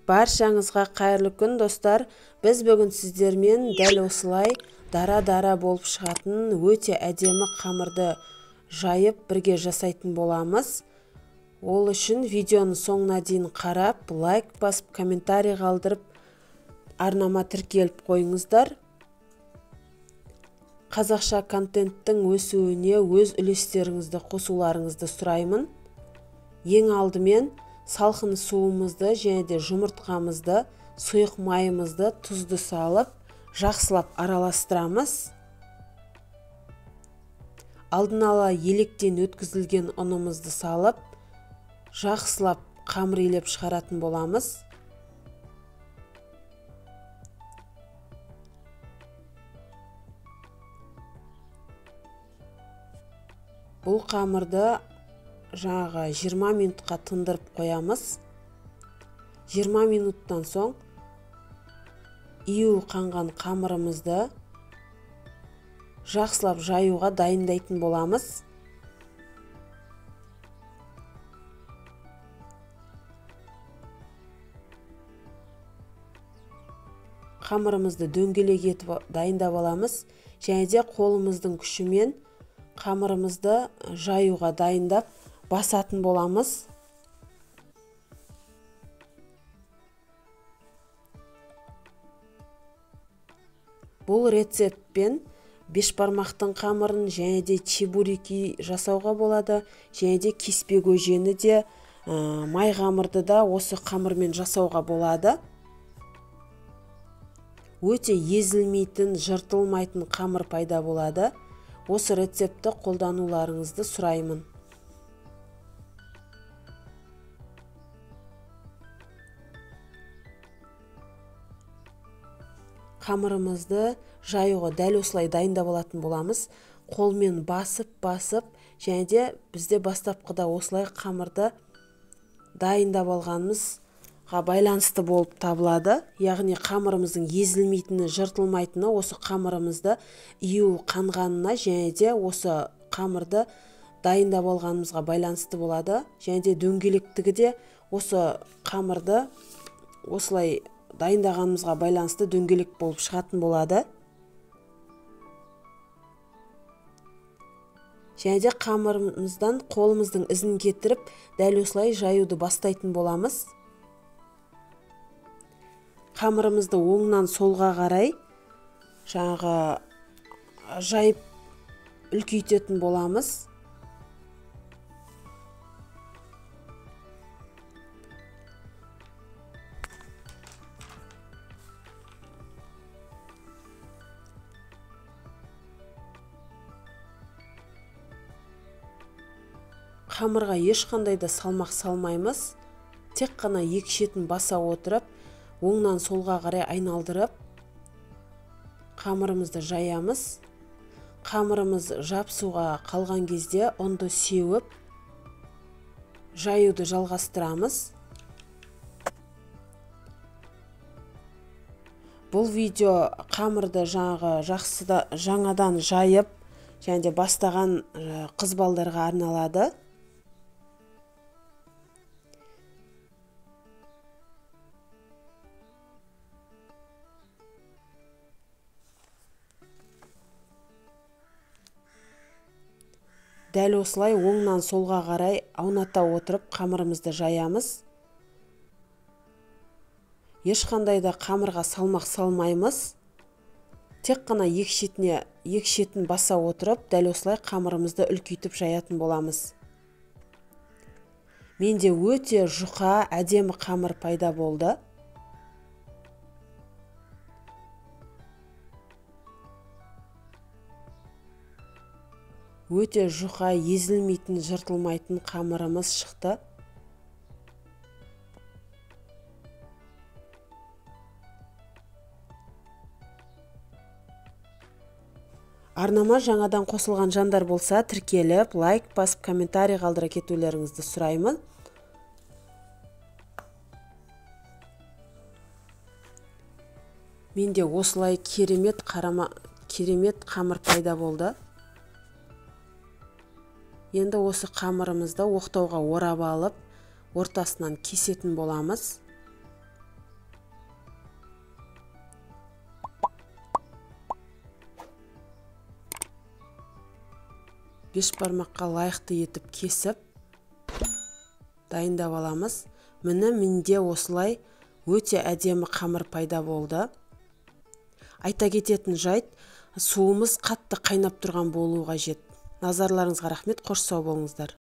Баршаңызға қайырлы күн, достар. Біз бүгін сіздермен дәл осылай дара-дара болып шығатын өте әдемі қамырды жайып бірге жасайтын боламыз. Ол үшін видеоны соңына дейін қарап, лайк басып, комментарий қалдырып, арнама тіркеліп қойыңыздар. Қазақша контенттің өсуіне өз үлестеріңізді қосуларыңызды сұраймын. Ең алдымен салқын суымызды және де жұмыртқамызды, сұйық майымызды, тұзды салып, жақсылап араластырамыз. Алдын ала електен өткізілген ұнымызды салып, жақсылап қамыр илеп шығаратын боламыз. Бұл қамырды жаңағы 20 минутқа тындырып қоямыз. 20 минуттан соң ию қанған қамырымызды жақсылап жаюға дайындайтын боламыз. Қамырымызды дөңгелек етіп дайындап аламыз және де қолымыздың күшімен қамырымызды жаюға дайындап басатын боламыз. Бұл рецептпен бешбармақтың қамырын және де чебуреки жасауға болады, және де кеспе көжені де, май қамырды да осы қамырмен жасауға болады. Өте езілмейтін, жыртылмайтын қамыр пайда болады. Осы рецептті қолдануларыңызды сұраймын. Қамырымызды жаюға дәл осылай дайындап алатын боламыз. Қолмен басып-басып, және де бізде бастапқыда осылай қамырды дайындап алғанымызға байланысты болып табылады. Яғни қамырымыздың езілмейтіні, жыртылмайтыны осы қамырымызды ию қанғанына және де осы қамырды дайындап алғанымызға байланысты болады. Және де дөңгелектігі де осы қамырды осылай дайындағанымызға байланысты дөңгелек болып шығатын болады. Және де қамырымыздан қолымыздың ізін кетіріп, дәл осылай жаюды бастайтын боламыз. Қамырымызды оңнан солға қарай жаңағы жайып үлкейтетін боламыз. Қамырға ешқандай да салмақ салмаймыз. Тек қана екі шетін баса отырып, оңнан солға қарай айналдырып, қамырымызды жаямыз. Қамырымыз жапсуға қалған кезде ұнды сеуіп, жаюды жалғастырамыз. Бұл видео қамырды жаңағы жаңадан жайып, және де бастаған қыз балдарға арналады. Дәл осылай оңнан солға қарай ауната отырып қамырымызды жаямыз. Ешқандай да қамырға салмақ салмаймыз. Тек қана екі шетін баса отырып, дәл осылай қамырымызды үлкейтіп жаятын боламыз. Менде өте жұқа, әдемі қамыр пайда болды. Өте жұқа, езілмейтін, жыртылмайтын қамырымыз шықты. Арнама жаңадан қосылған жандар болса, тіркеліп, лайк басып, комментарий қалдыра кетулеріңізді сұраймын. Менде осылай керемет қамыр пайда болды. Енді осы қамырымызды оқтауға орап алып, ортасынан кесетін боламыз. Бешбармаққа лайықты етіп кесіп дайындап аламыз. Міне, менде осылай өте әдемі қамыр пайда болды. Айта кететін жайт, суымыз қатты қайнап тұрған болуы қажет. Назарларыңызға рахмет, қош сау болыңыздар.